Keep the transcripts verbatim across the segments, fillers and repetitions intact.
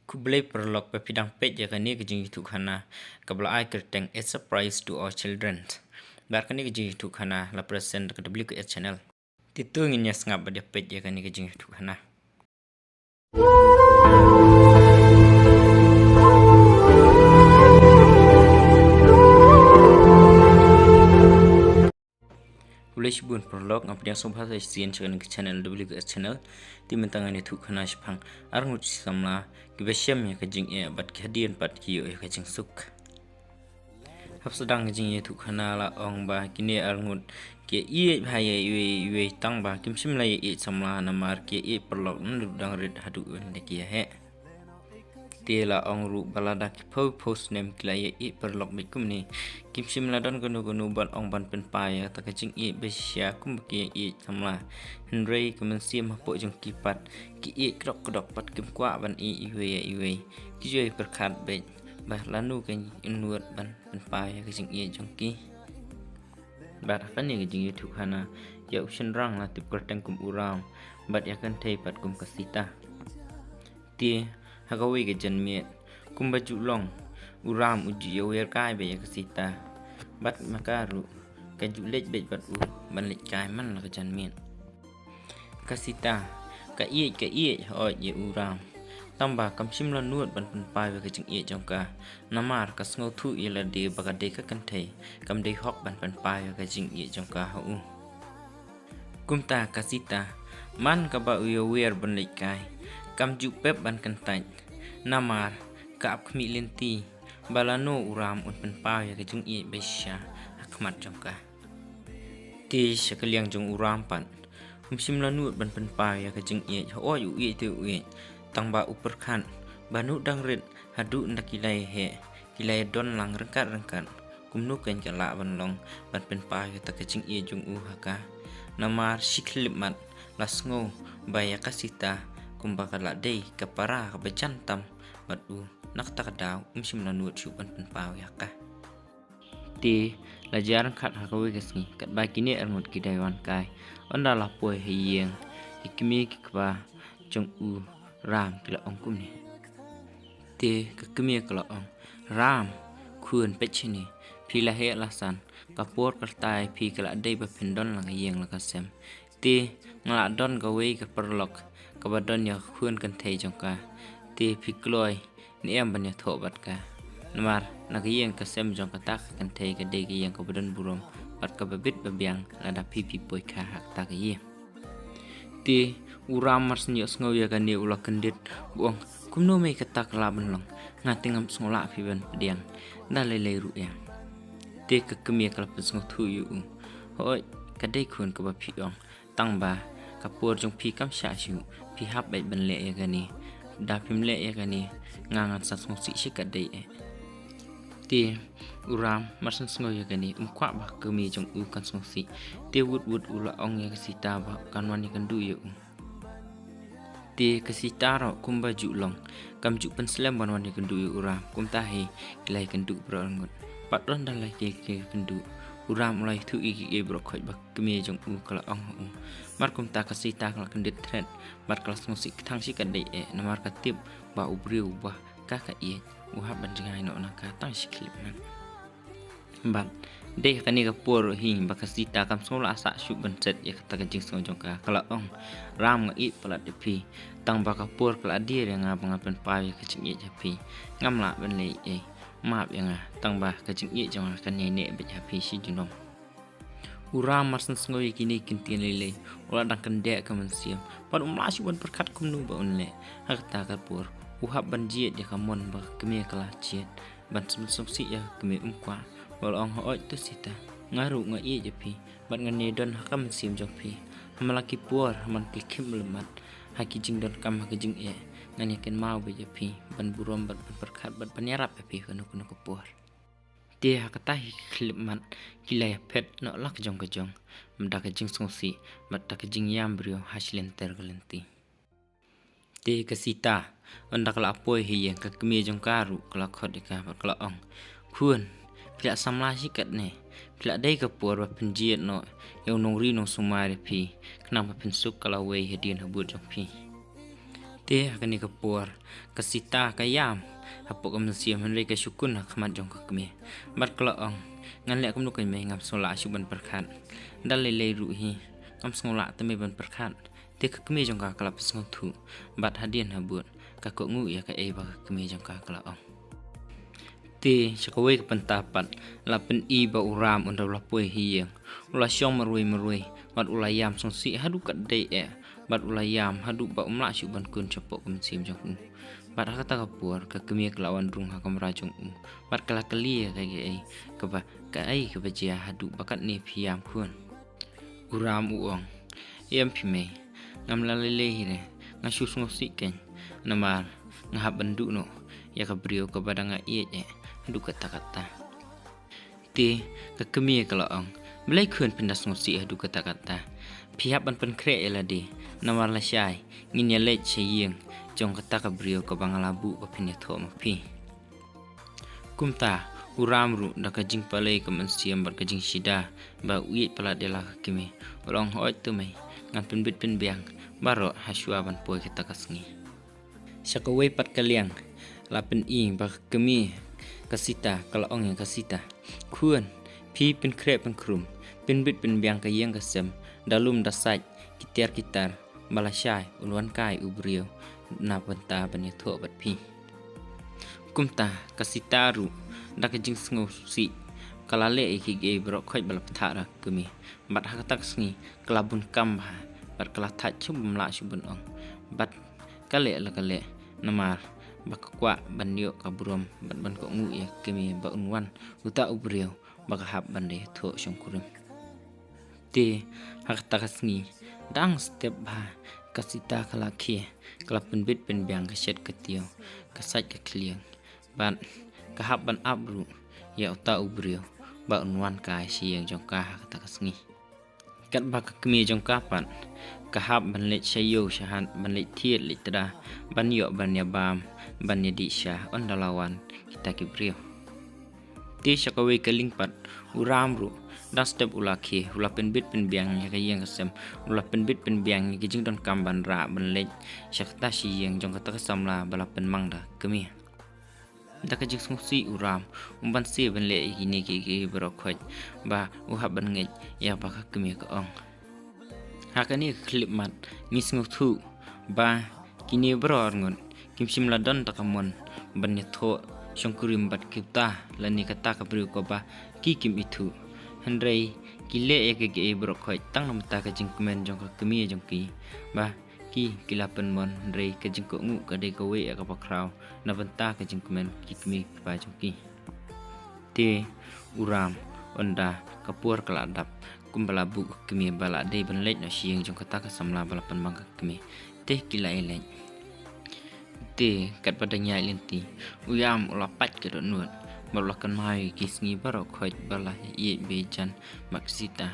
Khublei paralok ba phi dang peit ïa kane ka jingïathuhkhana kaba la ai kyrteng A Surprise to Our Children. Bad kane ka jingïathuhkhana la present da ka W K S Channel. Te to ngin ïa sngap bad ïa peit ïa kane ka jingïathuhkhana. Khublei shibun paralok, nga pdiang sngewbha sa shisien sha kane ka channel W K S Channel. Te mynta ngan ïathuhkhana shaphang arngut shi samla kiba shem ïa ka jingeh bad ki hadien pat ki ïoh ïa ka jingsuk. Hap sdang ka jingïathuhkhana la ong ba kine arngut ki ïeit bha ïa iwei ïa iwei, tang ba kim shym la ïa ïeit samla namar ki ïa ïeit paralok naduh dang rit haduh ban da ki ïa heh. Te la ong ruh ba lada ki phew phew snem ki la ïa ïeit paralok beit kumne, kim shym la don kano kano ban ong ban pynpaw ïa kata ka jingïeit ba shisha kumba ki ïa ïeit samla. Hynrei ka mynsiem hapoh jong ki pat ki ïeit kdok kdok bad kim kwah ban ïeit iwei ïa iwei. Ki ju ïa pyrkhat beit ba lano kein un nud ban pynpaw ïa ka jingïeit jong ki. Bad ha kane ka jingïathuhkhana, ïa u shynrang la tip kyrteng kum u Ram bad ïa ka kynthei pat kum ka Sita. Te ha kawei ka janmiet, kumba ju long, u Ram u ju ïawer kai beit ïa ka Sita. Bad ma ka ruh ka ju leit beit bad u ban leit kai man la ka janmiet. Ka Sita ka ïeit ka ïeit hooid ïa u Ram, tang ba kam shym la nud ban pynpaw ïa ka jingïeit jong ka. Namar ka sngewthuh ïa lade ba ka dei ka kynthei, kam dei hok ban pynpaw ïa ka jingïeit jong ka ha u. Kumta ka Sita, man kaba u ïawer ban leit kai, kam ju pep ban kyntait. Namar ka ap khmih lynti ba lano u Ram un pynpaw ïa ka jingïeit ba shisha ha khmat jong ka. Te sha ka liang jong u Ram pat, um shym la nud ban pynpaw ïa ka jingïeit, hooid u ïeit te u ïeit, tang ba u pyrkhat ba naduh dang rit haduh nda ki la ïa heh, ki la ïa don lang ryngkat ryngkat. Kumno kein ka lah ban long ban pynpaw ïa kata ka jingïeit jong u ha ka. Namar shi khyllipmat la sngew ba ïa ka Sita kumba ka la dei ka para kaba jan tam bad u, na kata ka daw um shym la nud shuh ban pynpaw ïa ka. Te la jia ryngkat ha kawei ka sngi, katba kine arngut ki dei wan kai, ynda la poi ha ïing, ki kmie ki kpa jong u Ram ki la ong kumne. Te ka kmie ka la ong, Ram, khun, peit shane, phi la heh la san, ka por ka rta ïa phi, ka la dei ba phin don la ka ïing la ka sem. Te nga la don kawei ka paralok kaba don ïa ka khun kynthei jong ka. Te phi kloi ne em ban ïathoh bad ka? Namar na ka ïing ka sem jong kata ka kynthei ka dei ka ïing kaba don burom bad kaba bit ba biang lada phi phi poi kha ha kata ka ïing. Te u Ram mar shu ïohsngew ïa kane u la kyndit, u ong, kumno me kata ka lah ban long? Nga te ngam sngewlah phi ban pdiang da lei lei ruh ïa. Te ka kmie ka la pynsngewthuh ïa u, hooid, ka dei khun kaba phi ong, tang ba ka por jong phi kam shah shuh, phi hap beit ban leh ïa kane. Da phim leh ïa kane, nga ngan sa sngewsih shikatdei eh. Te u Ram mar shu sngew ïa kane, um kwah ba ka kmie jong u kan sngewsih. Te wut wut u la ong ïa ka Sita ba kan wan ïakynduh ïa u. Te ka Sita ruh kumba ju long, kam ju pynslem ban wan ïakynduh ïa u Ram. Kumta hi ki la ïakynduh baroh arngut. Pat ynda la ki ïakynduh, u Ram u la ïathuh ïa kiei kiei baroh khoit ba ka kmie jong u ka la ong ha u. Mar kumta ka Sita ka la kyndit thret bad ka la sngewsih kthang shikatdei eh, namar ka tip ba u briew uba ka ka ïeit u hap ban jngai noh na ka tang shi khyllipmat. Bad dei ha kane ka por hi ba ka Sita kam sngewlah sah shuh ban set ïa kata ka jingsngew jong ka, ka la ong, Ram, nga ïeit palat ïa phi, tang ba ka por ka la dier ïa nga ba ngan pynpaw ïa ka jingïeit ha phi. Ngam lah ban leh ei ei, map ïa nga, tang ba ka jingïeit jong nga kan ïaineh beit ha phi shi junom. U Ram mar shu sngew ïa kine ki ktien lei lei, u la dang kyndeh ka mynsiem bad um lah shuh ban pyrkhat kumno ba un leh. Ha kata ka por u hap ban jied ïa ka mon ba ka kmie ka la jied, ban sngewsih ïa ka kmie um kwah. U la ong, hooid to Sita, nga ruh nga ïeit ïa phi bad ngan ïai don ha ka mynsiem jong phi. Ha man la ki por, ha man ki khyllipmat, ha ki jingdonkam, ha ki jingeh, ngan ïakynmaw beit ïa phi ban burom bad ban pyrkhat bad ban ïarap ïa phi kano kano ka por. Te ha kata hi ka khyllipmat ki la ïaphet noh la ka jong ka jong, da ka jingsngewsih bad da ka jingïam briew ha shi lynter ka lynti. Te ka Sita ynda ka la poi ha ïing, ka kmie jong ka ruh ka la khot ïa ka bad ka la ong, khun, phi la samla shikatne, phi la dei ka por ba phin jied noh ïa u nongri nongsumar ïa phi, khnang ba phin suk ka lawei hadien habud jong phi. Te ha kane ka por ka Sita ka ïam hapoh ka mynsiem, hynrei ka shu kun ha khmat jong ka kmie. Bad ka la ong, ngan leh kumno kein mei, ngam sngewlah shuh ban pyrkhat. Da lei lei ruh hi ngam sngewlah te mei ban pyrkhat. Te ka kmie jong ka ka la pynsngewthuh bad hadien habud ka kohnguh ïa kaei ba ka kmie jong ka ka la ong. Te sha kawei ka bynta pat la pyni ba u Ram ynda u la poi ha ïing u la shong marwei marwei bad u la ïam sngewsih haduh katdei eh, bad u la ïam haduh ba um lah shuh ban kun shapoh ka mynsiem jong u. Bad ha kata ka por ka kmie ka la wan rung ha kamra jong u bad ka la kylli ïa ka kaei kaba, kaei kaba jia haduh ba katne phi ïam khun. U Ram u ong, em phi mei, ngam la lei lei hi re, nga shu sngewsih kein, namar nga hap ban duh noh ïa ka briew kaba dang nga ïeit eh haduh katta katta. Te ka kmie ka la ong, balei khun phin da sngewsih haduh katta katta? Phi hap ban pynkhreh ïa lade, namar lashai ngin ïa leit sha ïing jong kata ka briew kaba nga la buh ba phin ïathoh ma phi. Kumta u Ram ruh da ka jingpalei ka mynsiem bad ka jingshida ba u ïeit palat ïa la ka kmie, u la ong, hooid to mei, ngan pynbit pynbiang baroh ha shuwa ban poi kata ka sngi. Sha kawei pat ka liang la pyni ba ka kmie ka Sita ka la ong ïa ka Sita, khun, phi pynkhreh pynkhrum, pynbit pynbiang ka ïing ka sem, da lum da sait, ki tiar ki tar, ba lashai un wan kai u briew na bynta ban ïathoh bad phi. Kumta ka Sita ruh da ka jingsngewsih ka la leh ïa kiei kiei baroh khoit ba la pynthah da ka kmie. Bad ha kata ka sngi ka la bun kam bha bad ka la thait shuh bym lah shuh ban ong. Bad ka leh la ka leh namar ba ka kwah ban ïoh ka burom bad ban kohnguh ïa ka kmie ba un wan uta u briew ba ka hap ban da ïathoh shongkurim. Te ha kata ka sngi dang step bha ka Sita ka la khie, ka la pynbit pynbiang ka shet ka tiew, ka sait ka khlieng, bad ka hap ban ap ruh ïa uta u briew ba un wan kai sha ïing jong ka ha kata ka sngi. Katba ka kmie jong ka pat ka hap ban leit sha ïew sha hat, ban leit thied leit tda, ban ïoh ban ïa bam, ban ïa dih sha ynda la wan kita ki briew. Te sha kawei ka liang pat u Ram ruh da step u la khie, u la pynbit pynbiang ïa ka ïing ka sem, u la pynbit pynbiang ïa ki jingdonkam ban rah ban leit sha kata shi ïing jong kata ka samla ba la pynmang da ka kmie. Da ka jingsngewsih u Ram um banse ban leh ïa kine kiei kiei baroh khoit ba u hap ban ngeit ïa ba ka kmie ka ong. Ha kane ka khyllipmat ngi sngewthuh ba kine baroh arngut kim shym la don ta ka mon ban ïathoh shongkurim bad kita lane kata ka briew kaba ki kim ithuh. Hynrei ki leh ïa kiei kiei baroh khoit tang namar ka jingkmen jong ka kmie jong ki ba ki, ki la pynmon, hynrei ka jingkohnguh ka dei kawei ïa kaba khraw na bynta ka jingkmen ki kmie ki kpa jong ki. Te u Ram ynda ka por ka la dap kumba la buh ka kmie ba la dei ban leit noh sha ïing jong kata ka samla ba la pynmang ka kmie. Te ki la ïa leit. Te katba dang ïaid lynti u Ram u la pait ka dohnud bad u la kynmaw ïa ki sngi baroh khoit ba la ïeit ba ïeit jan bad ka Sita.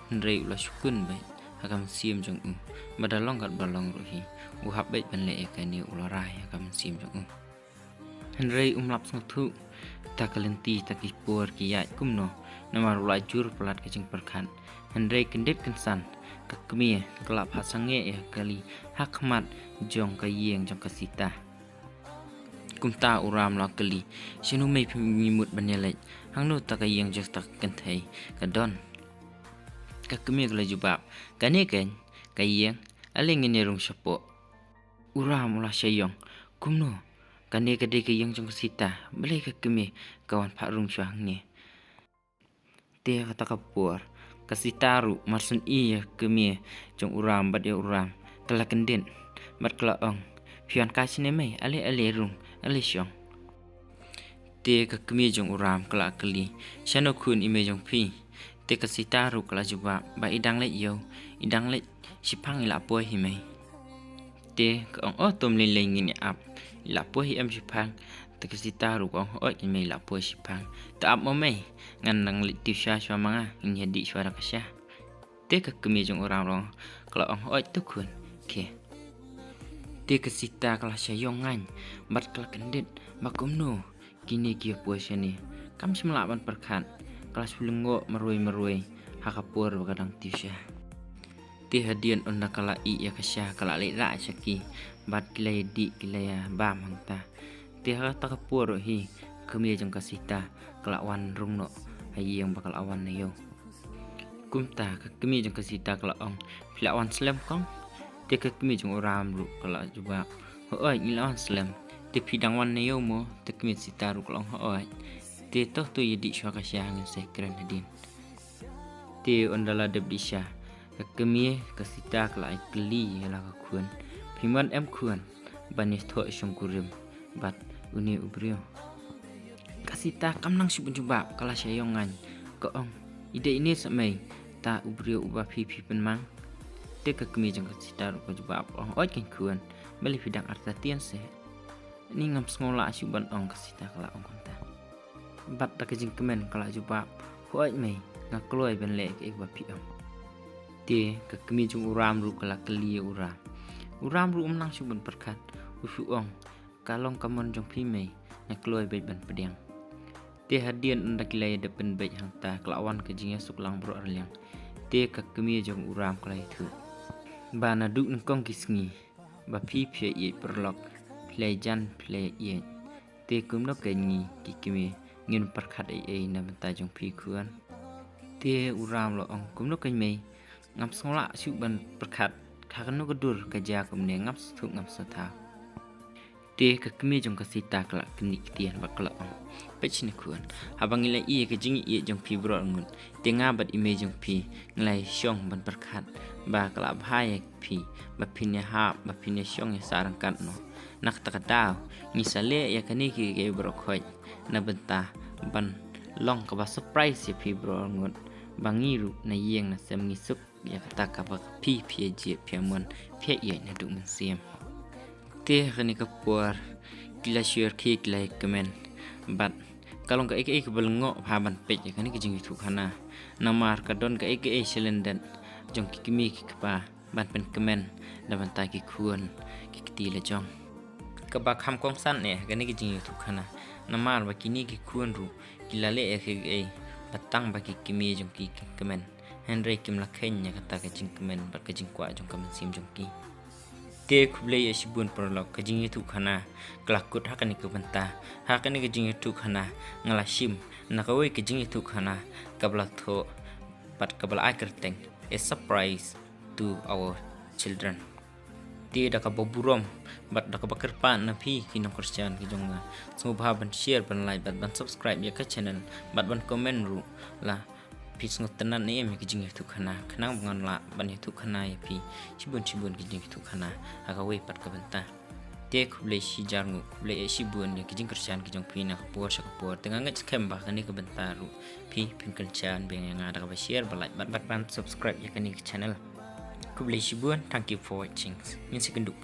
Hynrei u la shu kun beit ha ka mynsiem jong u ba da long katba long ruh hi u hap beit ban leh ïa kane, u la rai ha ka mynsiem jong u. Hynrei um lap sngewthuh ta ka lynti ta ki por ki ïaid kumno namar u la jur palat ka jingpyrkhat. Hynrei kyndit kynsan ka kmie ka la phah sangeh ïa ka kali ha khmat jong ka ïing jong ka Sita. Kumta u Ram u la kylli, shano mei phi mut ban ïaleit, hangno ta ka ïing jong ta ka kynthei ka don? Ka kmie ka la jubab, kane keiñ ka ïing, ale ngin ïa rung shapoh. U Ram u la shah ïong, kumno, kane ka dei ka ïing jong ka Sita, balei ka kmie ka wan phah rung shuwa hangne? Te kata ka por ka Sita ruh mar shu i ïa ka kmie jong u Ram bad ïa u Ram ka la kyndit bad ka la ong, phi wan kai shane mei, ale ale rung, ale shong. Te ka kmie jong u Ram ka la kylli, shano khun i mei jong phi? Te ka Sita ruh ka la jubab ba i dang leit ïew, i dang leit shiphang, i la poi hi mei. Te ka ong, o, to ym lei lei, ngin ïa ap, i la poi hi em shiphang? Te ka Sita ruh ka ong, hooid keiñ mei, i la poi shiphang. To ap mo mei, ngan nang leit tiew sha shuwa ma nga, ngin ïa dih shuwa da ka sha. Te ka kmie jong u Ram ruh ka la ong, hooid to khun, khie. Te ka Sita ka la shah ïong ngaiñ bad ka la kyndit ba kumno kine ki ïa poi shane, kam shym lah ban pyrkhat. Ka la shu lyngngoh marwei marwei ha ka por ba ka dang tiew sha. Te hadien ynda ka la ïeh ïa ka sha ka la leit rah sha ki bad ki la ïa dih, ki la ïa bam hangta. Te ha kata ka por ruh hi, ka kmie jong ka Sita ka la wan rung noh ha ïing ba ka la wan na ïew. Kumta ka kmie jong ka Sita ka la ong, "Phi la wan slem kong?" Te ka kmie jong u Ram ruh ka la jubab, "Hooid, ngi la wan slem. Te phi dang wan na ïew mo?" Te ka kmie Sita ruh ka la ong, "Hooid." Te to, to ïa dih shuwa ka sha, ngin sa kren hadien. Te ynda la dep dih sha, ka kmie ka Sita ka la ai kylli ïa la ka khun, "Phi mon em khun, ban ïathoh shongkurim bad une u briew?" Ka Sita kam nang shuh ban jubab, ka la sha ïong ngaiñ, ka ong, "I dei ine sa mei, ta u briew uba phi phi pynmang?" Te ka kmie jong ka Sita ruh ka jubab, ong, "Hooid keiñ khun, balei phi dang artatien se?" "Ni ngam sngew lah shuh ban ong," ka Sita ka la ong kumta. Bad da ka jingkmen ka la jubab, "Hooid mei, nga kloi ban leh kaei kaba phi ong." Te ka kmie jong u Ram ruh ka la kylli ïa u Ram. U Ram ruh um nang shuh ban pyrkhat, u shu ong, "Ka long ka mon jong phi mei, nga kloi beit ban pdiang." Te hadien ynda ki la ïa dep pynbeit hangta, ka la wan ka jingïasuk lang baroh arliang. Te ka kmie jong u Ram ka la ïathuh, "Ba naduh nyngkong ki sngi ba phi phi ïeit paralok, phi la jan phi la ïeit. Te kumno keiñ ngi ki kmie ngin pyrkhat ei ei na bynta jong phi khun?" Te u Ram la ong, "Kumno keiñ mei, ngam sngew lah shuh ban pyrkhat, ha kano ka dur ka jia kumne, ngam sngewthuh ngam sngewthaw." Te ka kmie jong ka Sita ka la kyndiah ktien bad ka la ong, "Peit shane khun, haba ngi la ïohi ïa ka jingïeit jong phi baroh arngut, te nga bad i mei jong phi ngi la ïa shong ban pyrkhat ba ka la bha ïa phi, ba phin ïa hap, ba phin ïa shong ïa sah ryngkat noh. Na kata ka daw ngi sa leh ïa kane kiei kiei baroh khoit na bynta ban long kaba surprise ïa phi baroh arngut, ba ngi ruh na ïing na sem ngi suk ïa kata kaba phi phi ïa jied, phi ïa mon, phi ïa ïeit naduh mynsiem." Te ha kane ka por ki la shu ïa khie, ki la ïa kmen, bad ka long kaei kaei kaba lyngngoh bha ban peit ïa kane ka jingïathuhkhana. Namar ka don kaei kaei shalyndet jong ki kmie ki kpa ban pynkmen na bynta ki khun ki kti la jong. Kaba kham kongsan eh ha kane ka jingïathuhkhana, namar ba kine ki khun ruh ki la leh ïa kaei kaei ba tang ba ki kmie jong ki ki kmen, hynrei kim la kheiñ ïa kata ka jingkmen bad ka jingkwah jong ka mynsiem jong ki. Te khublei ïa shibun paralok, ka jingïathuhkhana ka la kut ha kane ka bynta. Ha kane ka jingïathuhkhana nga la shim na kawei ka jingïathuhkhana kaba la thoh bad kaba la ai kyrteng A Surprise to Our Children. Te da kaba burom bad da kaba kyrpad na phi ki nongkyrshan ki jong nga, sngewbha ban share, ban like bad ban subscribe ïa ka channel bad ban comment ruh la phi sngewtynnat ne em ïa ki jingïathuhkhana, khnang ba ngan lah ban ïathuhkhana ïa phi shibun shibun ki jingïathuhkhana ha kawei pat ka bynta. Te khublei shihajar nguh, khublei eh shibun ïa ki jingkyrshan ki jong phi na ka por sha ka por. Te nga ngeit skhem ba kane ka bynta ruh phi phin kyrshan biang ïa nga da kaba share, ba like bad bad ban subscribe ïa kane ka channel. Khublei shibun, thank you for watching. Ngin sa ïakynduh